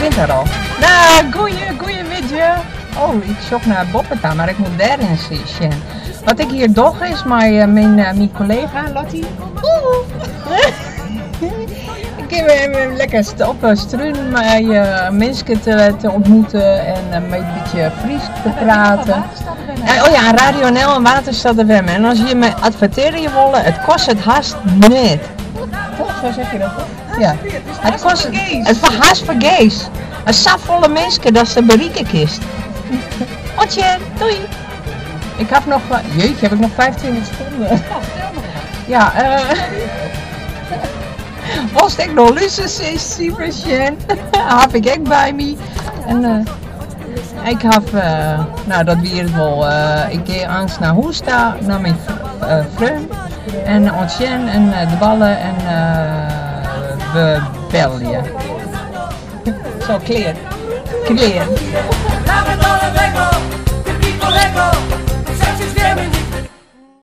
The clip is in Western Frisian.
rint daar al. Nou, goeie, goeiemiddei. Oh, ik sjoch nei boppe ta, mar ik moat dêryn sjen. Wat ik hjir doch is mei eh, myn, eh, myn kollega Lottie. Ik gean even lekker op een strunen mei uh, minsken te ontmoeten en uh, een bytsje Frysk te praten. Oh ja, Radio NL en Waterstad FM. En as je my advertearje wolle, it kostet hast neat. Toch, sa sizze je dat toch? Ja. It kostet it foar hast fergees. Der safolle minsken datst se berikke kinst. Oant sjen, doei. Ik ha noch, jeetje, ha ik noch 25 sekonden. Ja, eh. Wolst ek noch lústersifers sjen? Ha ik ek by my. En eh, ik ha, eh, nou dat wie it wol. Eh, ik gean aanst nei hûs ta, nei myn freon. En oant sjen en de ballen en we belje. Zo, klear. Klear.